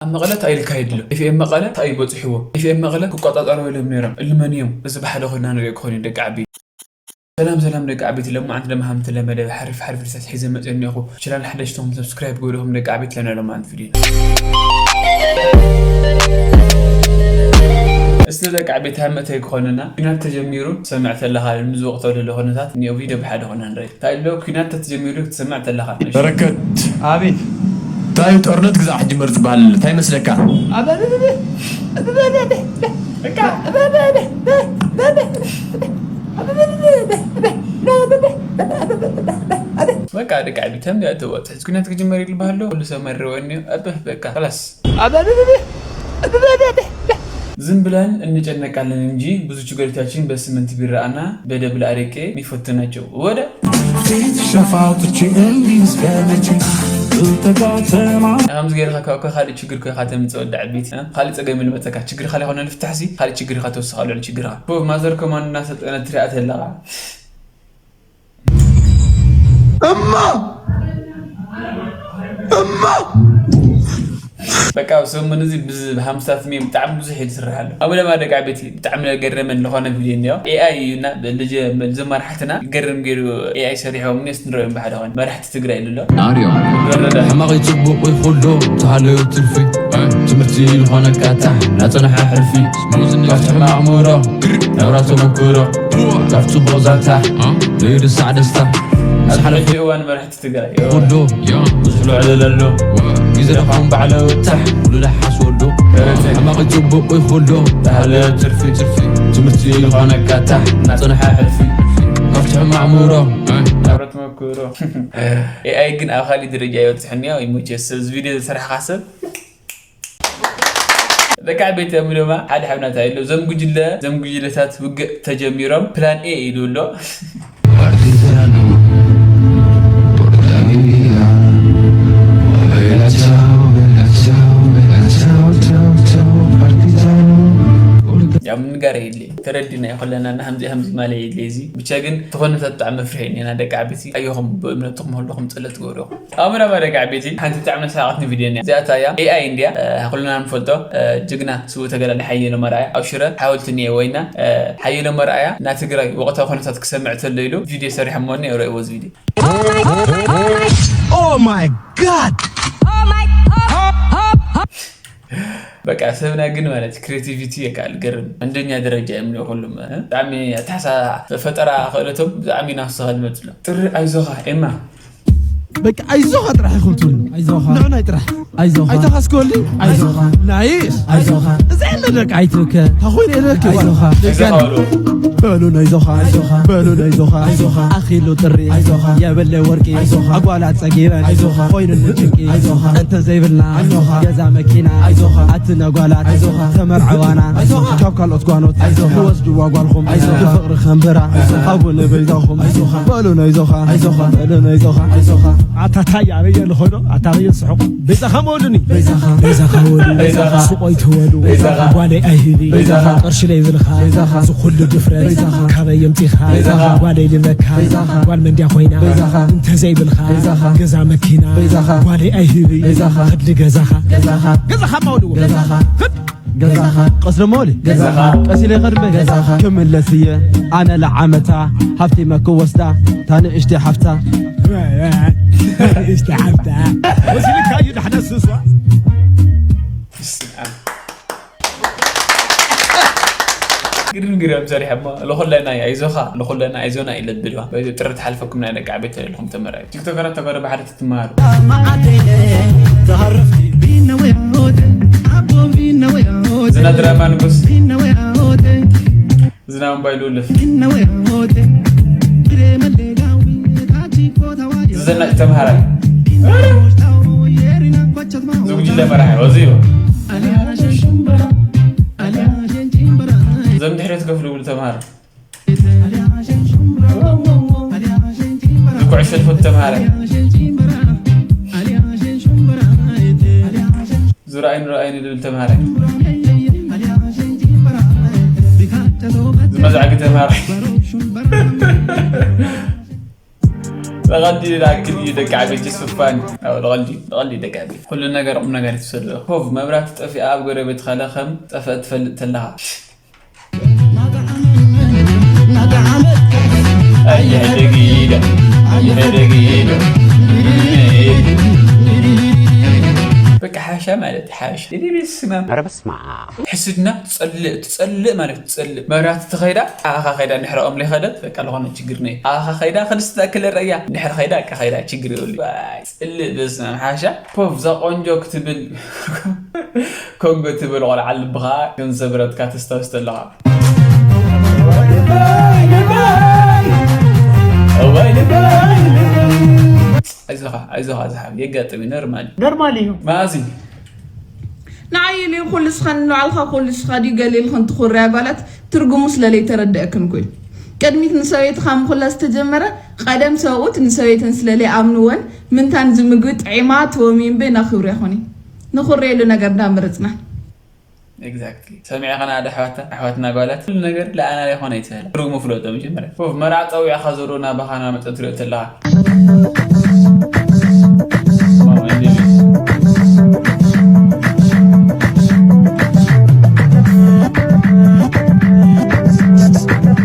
ኣብ መቐለ እንታይ ኢልካ የድሎ? ኤፍኤም መቐለ እንታይ እዩ በፂሕዎ? ኤፍኤም መቐለ ክቆፃፀሩ ኢሎም ነይሮም። እልመን እዮም። እዚ ብሓደ ኮይና ንሪኦ ክኾን እዩ ደቂ ዓቢ። ሰላም ሰላም ደቂ ዓበይቲ፣ ለማዓንቲ ለማሃምቲ ለመደ ሓሪፍ ሓሪፍ ሪሳት ሒዘ መፅእ እኒኹ። ቻናል ሓደሽቲ ኹም ሰብስክራይብ ገይርኹም ደቂ ዓበይቲ ለና ለማዓንቲ ቪድዮ። እስቲ ደቂ ዓበይቲ ሃመተይ ክኾንና ኩናት ተጀሚሩ ሰምዕ ተለኻ። ንዝወቕቶ ለለ ኩነታት እኒኦ ቪድዮ ብሓደ ኾና ንርኢ። እንታይ ኣሎ ኩናት ተጀሚሩ ክትሰምዕ ተለኻ? በረከት፣ ኣቤት። እንታይ እዩ ጦርነት ግዛዕ ሕጂ መር ዝበሃል እንታይ ይመስለካ? በቃ ደቂ ዓቢ ተም ያተወት ሕዝኩነት ክጅመር ይልባሃሎ። ሁሉ ሰብ መረወኒ። እብህ በቃ خلاص። ዝም ብለን እንጨነቃለን እንጂ ብዙ ችግሮቻችን በስምንት ቢራና በደብል አረቄ የሚፈቱ ናቸው። ወደ ፊት ሸፋጥቼ እንዲህ እስከ መቼ? ብልጠጋ ተማ ከምዚ ገይርካ ካብ ካልእ ችግር ኮይካ ተምፅእ ወዲ ዓበይቲ፣ እ? ካልእ ፀገም ልመፀካ። ችግርካ ለይኮነ ልፍታሕሲ ካልእ ችግር ኢካ ተወስኻ ልዕሊ ችግርካ። ኮ ማዘር ከማን እናሰልጠነት ትሪኣ ተለኻ። እማ እማ በቃ ኣብ ሰሙን እዚ ብዚ ብሃምስታት ሚም ብጣዕሚ ብዙሕ እዩ ዝስራሕ ኣሎ። ኣብ ለማ ደቂ ዓበይቲ ብጣዕሚ ለገረመን ለኾነ ቪድዮ እኒኦ። ኤኣይ እዩና ልጀ ዘማርሓትና ገርም ገይሩ ኤኣይ ሰሪሖም ኔስ ንሪኦም ብሓደ ኾነ መራሕቲ ትግራይ ኢሉ ኣሎ። ናርዮ ወረደ። ሕማቕ ይጽቡቕ ይኹሎ ተሃለዮ ትርፊ ትምህርቲ ዝኾነካ ታሕ ናጸንሐ ሕልፊ ካብቲ ሕማቕ ምሁሮ ናብራ ተመክሮ ካብ ጽቡቕ ዛንታ ዘይርሳዕ ደስታ ምስ ሓለፈ ሕጂ እዋን መራሕቲ ትግራይ ኩሉ ዝልዕለለሉ ግዜ ደኻም ባዕለ ታሕ ኩሉ ለሓስወሉ ሕማቕ ጽቡቕ ይኹሉ ተሃለ ትርፊ ትርፊ ትምህርቲ ዝኾነካ ታሕ ናጽንሐ ሕልፊ ካብቲ ሕማቕ ምሁሮ ናብራ ተመክሮ ኤኣይ ግን ኣብ ካሊእ ደረጃ ይበፅሕኒ ያው ይመቸስ እዚ ቪድዮ ዝሰራሕካ ሰብ ደቂ ዓበይቲ እዮም ድማ ሓደ ሓብናታ ኢሉ ዘም ጉጅለ ዘም ጉጅለታት ውግእ ተጀሚሮም ፕላን ኤ ኢሉ ኣሎ። ያው ምንጋር የለ ተረዲና ይኮለና እና ከምዚ ከምዚ ማለ የለ እዚ ብቻ ግን ተኾነታት ብጣዕሚ መፍርሒ ኢና ደቂ ዓበይቲ ኣየኹም ብእምነትኩም ሁሉኹም ጸሎት ገበሩ ኣምራ ማደጋ ዓበይቲ ሓንቲ ብጣዕሚ መሳቀትኒ ቪድዮ እያ እዚኣታ እያ ኤኣይ እንድያ ኩልና ንፈልጦ ጅግና ስውእ ተጋዳላይ ሓየሎም ኣርኣያ ኣብ ሽረ ሓወልቲ እኒኤዎ ኢና ሓየሎም ኣርኣያ ናይ ትግራይ ወቕታዊ ኩነታት ክሰምዕ ተሎ ኢሉ ቪድዮ ሰሪሖሞ እኒኦ ርእይዎ እዚ ቪድዮ Oh my god! በቃ ሰብና ግን ማለት ክሬቲቪቲ የካል ገርም አንደኛ ደረጃ እዮም ሁሉም ብጣዕሚ ኣተሓሳ ፈጠራ ክእለቶም ብጣዕሚ ናፍስኻ ዝመፅሎም ጥሪ ኣይዞኻ ኤማ በቃ ኣይዞኻ ጥራሕ ይኹን ትብሉ ኣይዞኻ ንዑናይ ጥራሕ ኣይዞኻ ኣይዞኻ እስኮሊ ኣይዞኻ ናይስ ኣይዞኻ እዚ ያለ ደቂ ኣይትብከ ታኾይነ የለክ ኣይዞኻ ደቀን በሉ ናይዞኻ በሉ ናይዞኻ ኣኺሉ ጥሪ የበለ ወርቂ ኣጓላት ጸጊበን ኮይኑኒ ጭንቂ እንተ ዘይብልና ገዛ መኪና ኣቲ ነጓላት ተመርዐዋና ካብ ካልኦት ጓኖት ክወስድዋ ጓልኹም ብፍቕሪ ከንብራ ሃቡኒ በይዛኹም በሉ ናይዞኻ በሉ ናይዞኻ ኣታ ታይ ኣበየ ንኾዶ ኣታ ኣበየ ዝስሕቑ በይዛኻ መወሉኒ በይዛኻ መወሉ ሱቆይ ትወሉ ጓለይ ኣይህቢ ቅርሺ ለይብልኻ ዝኹሉ ድፍረት ካበይ የምፂኻ ጓለይ ልብለካ ጓል መንድያ ኮይና እንተዘይብልኻ ገዛ መኪና ጓለይ ኣይህቢ ክድሊ ገዛኻ ገዛኻ መወሉ ገዛኻ ገዛኻ ቀስ ደሞ ወሊ ገዛኻ ቀስ ኢለ ከድመ ገዛኻ ክምለስ እየ ኣነ ለዓመታ ሃብቲ መክወስዳ ታንእሽቲ ሓፍታ ንእሽቲ ሓፍታ ወሲልካ እዩ ዳሕና ሱሷ ግርም ግርም ሰሪሐ እሞ ለኹለና ኣይዞኻ ለኹለና ኣይዞና ኢለ ብልዋ በዚ ጥሪ ተሓልፈኩም ናይ ደቂ ዓበይቲ ለኹም ተመራዩ ቲክቶከራት ተጋሩ ብሓደ ትትመሃሩ ዝና ድራማ ንጉስ ዝና እምባይ ልውልፍ ዝዘናጭ ተምሃራይ ዝጉጅለ መራሒ ወዚ እዩ ዘም ድሕረት ከፍሉ ብሉ ተምሃር ዝኩዕሾ ዝፈቱ ተምሃራይ ዝረኣይን ረኣይን ዝብል ተምሃራይ ዝመዛዕጊ ተምሃራይ ተቐዲሉ ዳክል እዩ ደቂ ዓበይቲ ስፋን። ኣብ ተቐዲሉ ተቐዲሉ ደቂ ዓበይቲ ኩሉ ነገር ቁም ነገር ይትሰዶ ኮፍ መብራት ጠፊኣ ኣብ ጎረቤት ካለ ከም ጠፈ ትፈልጥ ተለኻ። በቃ ሓበሻ ማለት ሓበሻ ዲዲ ስማም ኧረ በስመ ኣብ። ሕስድና ትጸልእ ትጸልእ ማለት ትጸልእ መብራት ትኸይዳ ኣኻ ኸይዳ እንድሕረኦም ለይኸደት በቃ ለኾነ ችግር ነይ ኣኻ ኸይዳ ክድስተ ክለ ረያ እንድሕር ኸይዳ እካ ኸይዳ ችግር ይብሉ። ጽልእ በስመ ኣብ ሓበሻ ፖፍ እዛ ቆንጆ ክትብል ኮንጎ ትብል ቆልዓ ልብኻ ከም ዘብረትካ ተስታውስ ተለኻ። ኣይዞኻ ኣይዞኻ ዝሓብ የጋጥም እዩ ኖርማል። ኖርማል እዩ። መኣዚ ንዓይ ኢሉ እዩ ኩሉ ስኸን ንባዕልኻ ኩሉ ስኻ ድዩ ገሊልኽን ትኹርያ ጓላት ትርጉሙ ስለለይተረደአክን ኩ እዩ። ቅድሚት ንሰበይትኻ ምኹላ ዝተጀመረ ቀደም ሰብኡት ንሰበይተን ስለለይኣምንወን ምንታን ዝምግቢ ጥዒማ ትወምዩ እምበይ ናኽብርያ ኾኒ ንኹረየሉ ነገር እንዳመረፅና። Exactly ሰሚዕኻ ናደ ኣሕዋታ ኣሕዋትና ጓላት ኩሉ ነገር ለኣና ይኾነ ይትህለ ትርጉሙ ፍለጦ መጀመርያ ፎፍ መርዓ ፀዊዕኻ ዞሮ ናባኻ ናመፀ ትሪኦ ተለኻ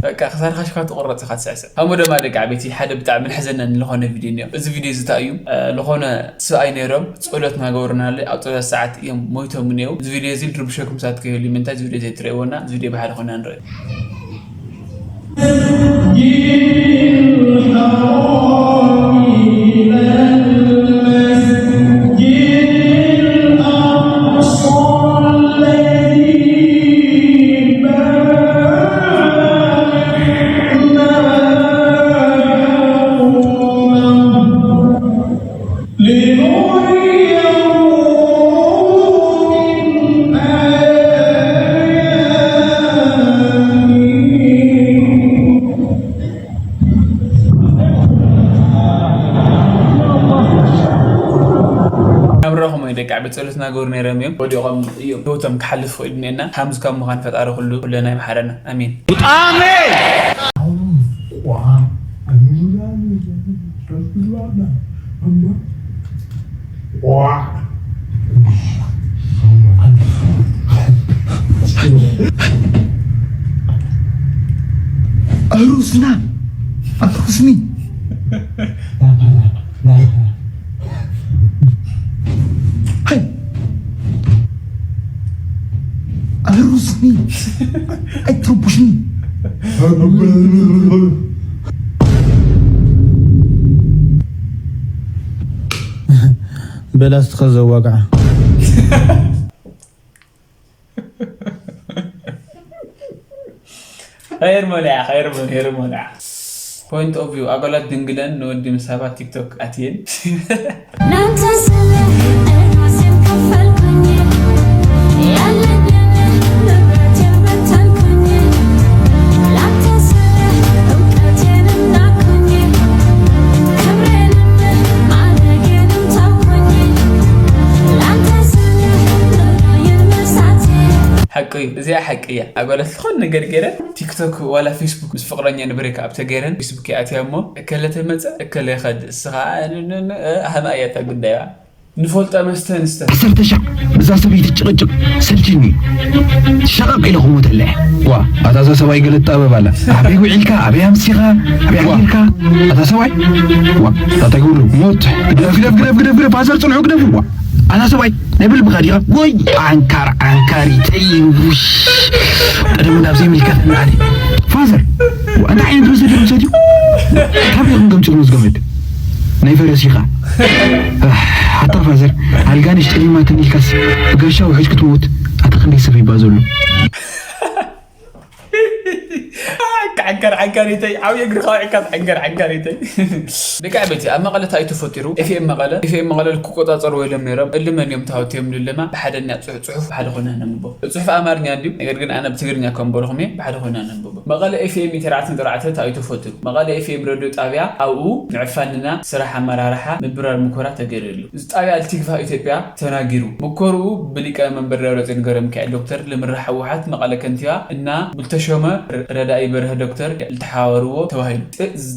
በቃ ክሳድካ ሽካ ትቆረፅ ኢካ ትስዕስዕ ከምኡ ደማ ደቂ ዓበይቲ ሓደ ብጣዕሚ ንሕዘነኒ ልኾነ ቪድዮ እኒኦ እዚ ቪድዮ እዚ እንታይ እዩ ልኾነ ስብኣይ ነይሮም ጸሎት ናገበሩናለ ኣብ ጸሎት ሰዓት እዮም ሞይቶም እኒአው እዚ ቪድዮ እዚ ልርብሸኩም ሳት ከይህሉ ምንታይ እዚ ቪድዮ ዘይትርእይዎና እዚ ቪድዮ ብሓደ ኮይና ንርኢ ናብራኹም ወይ ደቂ ዓበይቲ ጸሎት ናገሩ ነይሮም እዮም ወዲቖም እዮም ህይወቶም ክሓልፍ ክኢሉ እኒአና ሃምዝ ካብ ምዃን ፈጣሪ ኩሉ ኩለና ይምሓረና ኣሜን። أروسنا أروسني هاي أروسني أتربشني በላስ ትኸዘ ዋግዓ ኸይር ሞልዓ ኸይር ሞል ኸይር ሞልዓ point of view ኣጓላት ድንግለን ንወዲ ምስ ሃባ ቲክቶክ ኣትየን ላንተ ስለ ራሴን ከፈልኩኝ ያለኝን ንብረቴን በተንኩኝ ላንተ ስለ እውቀቴን እናኩኝ ክብሬንም ማዕረጌንም ተውኩኝ ላንተ ስለ ኑሮዬን መርሳቴ ሓቂ እዩ እዚኣ ሓቂ እያ ኣጓላት ዝኾን ነገር ገይረ ቲክቶክ ዋላ ፌስቡክ ምስ ፍቅረኛ ንብሬክ ኣብ ተገይረን ፌስቡክ ይኣትያ እሞ እከለ ተመፀ እከለ ይኸድ እስኻ ሃማ እያ እታ ጉዳይዋ ንፈልጣ መስተ ንስተ ዓሰርተ ሻዕ እዛ ሰበይቲ ጭቕጭቕ ሰልችኒ ሸቐቕ ኢለ ክሞተለ ዋ ኣታ እዛ ሰብኣይ ገለ ትጣበብ ኣላ ኣበይ ውዒልካ ኣበይ ኣምሲኻ ኣበይ ሓዲርካ ኣታ ሰብኣይ ዋ ኣታ ግብሩ ሞት ግደፍ ግደፍ ግደፍ ግደፍ ግደፍ ኣዘር ፅንሑ ግደፍ ዋ ኣታ ሰብኣይ ናይ ብልብኻ ዲኻ ወይ ዓንካር ዓንካሪተይ ውሽ ቀደም ናብ ዘይምልከተና ኣለ ፋዘር እንታይ ዓይነት መሰዲ መሰዲ ካብ ኢኹም ከምፅኡ ምስ ገመድ ናይ ፈረስ ኢኻ ኣታ ፋዘር ኣልጋ ንሽ ጠሊማትን ኢልካስ ብጋሻ ውሕጅ ክትመውት ኣታ ክንደይ ሰብ ይባ ዘሎ ዓንካር ዓንካሪተይ ዓብየ እግሪ ከውዒካ ዓንካር ዓንካሪተይ ደቂ ዓበይቲ ኣብ መቐለ እንታይ ተፈጢሩ ኤፍኤም መቐለ ኤፍኤም መቐለ ክቆፃፀርዎ ኢሎም ነይሮም እሊ መን እዮም ተሃውትዮም ልልማ ብሓደ ኒያ ፅሑፍ ብሓደ ኮይና ነንቦ ፅሑፍ ኣማርኛ እንድዩ ነገር ግን ኣነ ብትግርኛ ከም በልኹም እየ ብሓደ ኮይና ነንብቦ መቐለ ኤፍኤም ሚእቲ ኣርባዕተ ነጥቢ ኣርባዕተ እንታይ ተፈጢሩ መቐለ ኤፍኤም ሬድዮ ጣብያ ኣብኡ ምዕፋንና ስራሕ ኣመራርሓ ምብራር ምኮራ ተገይሩ ኣሎ እዚ ጣብያ ልትግፋ ኢትዮጵያ ተናጊሩ ምኮርኡ ብሊቀ መንበር ደብረፅዮን ገብረሚካኤል ዶክተር ልምራሕ ህወሓት መቐለ ከንቲባ እና ብልተሾመ ረዳኢ በርሀ ዶክተር ዝተሓባበርዎ ተባሂሉ።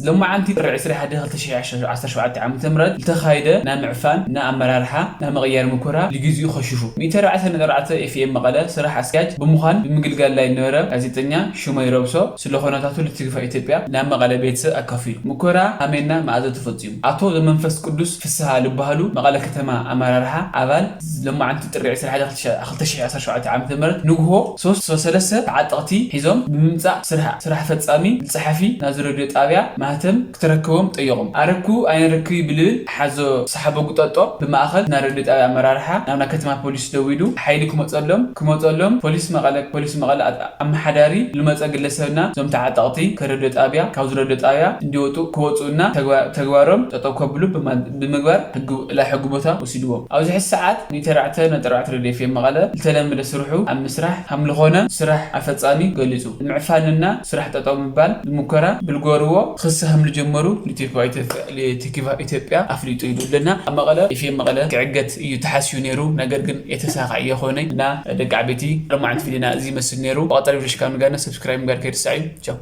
ሎማዓንቲ ጥሪ ዕስራ ሓደ ክልተ ሽሕ ዓሰርተ ሸውዓተ ዓመተ ምህረት ዝተኻየደ ናይ ምዕፋን፣ ናይ ኣመራርሓ፣ ናይ ምቕያር ምኩራ ንግዚኡ ከሽፉ። ሚእቲ ኣርባዕተ ነጥቢ ኣርባዕተ ኤፍኤም መቐለ ስራሕ ኣስኪያጅ ብምዃን ብምግልጋል ላይ ነበረ ጋዜጠኛ ሽመይ ረብሶ ስለ ኾነታቱ ለቲክቫህ ኢትዮጵያ ናብ መቐለ ቤተሰብ ኣካፊሉ። ምኩራ ኣሜና መኣዘ ተፈጺሙ። ኣቶ ዘመንፈስ ቅዱስ ፍስሃ ዝበሃሉ መቐለ ከተማ ኣመራርሓ ኣባል ሎማዓንቲ ጥሪ ዕስራ ሓደ ክልተ ሽሕ ዓሰርተ ሸውዓተ ዓመተ ምህረት ንግሆ ሶስት ሰለስተ ተዓጠቕቲ ሒዞም ብምምጻእ ስራሕ፣ ስራሕ ፈጻሚ ዝጸሓፊ ናዚ ሬድዮ ጣብያ ማህተም ክተረክቦም ጠየቖም። ኣረኩ ኣይነረክብ ብልብል ሓዞ ሰሓቦ ጉጠጦ ብማእኸል ናይ ሬድዮ ጣብያ ኣመራርሓ ናብ ናይ ከተማ ፖሊስ ደዊሉ ሓይሊ ክመጸሎም፣ ክመጸሎም ፖሊስ መቐለ፣ ፖሊስ መቐለ ኣመሓዳሪ ልመጸ ግለሰብና እዞም ተዓጠቕቲ ከረድዮ ጣብያ፣ ካብዚ ረድዮ ጣብያ እንዲወጡ፣ ክወፁ እና ተግባ-፣ ተግባሮም ጠጠው ከብሉ ብማ-፣ ብምግባር ሕጊ፣ ላይ ሕጊ ቦታ ወሲድዎም። ኣብዚ ሕዚ ሰዓት ሚእቲ ኣርባዕተ ነጥቢ ኣርባዕተ ረድዮ ኤፍኤም መቐለ ዝተለመደ ስርሑ ኣብ ምስራሕ ከም ዝኾነ ስራሕ ኣፈጻሚ ገሊጹ። ንምዕፋንና ስራሕ ጠጠው ምባል ዝሙከራ ብልጎርዎ ክሲ ከም ዝጀመሩ ለቲክቫህ ኢትዮጵያ፣ ለቲክቫህ ኢትዮጵያ ኣፍሊጡ ኢሉ ኣለና። ኣብ መቐለ፣ ኤፍኤም መቐለ ክዕገት እዩ ተሓስዩ ነይሩ፣ ነገር ግን የተሳካ እየኾነ እና ደቂ ዓበይቲ ሎማዓንቲ ቪድዮና እዚ ይመስል ነይሩ። ብቐጣሊ ቪድዮ ሽካብ ንጋነ ሰብስክራይብ ምግባር ከይርሳዕ እዩ። ቻው።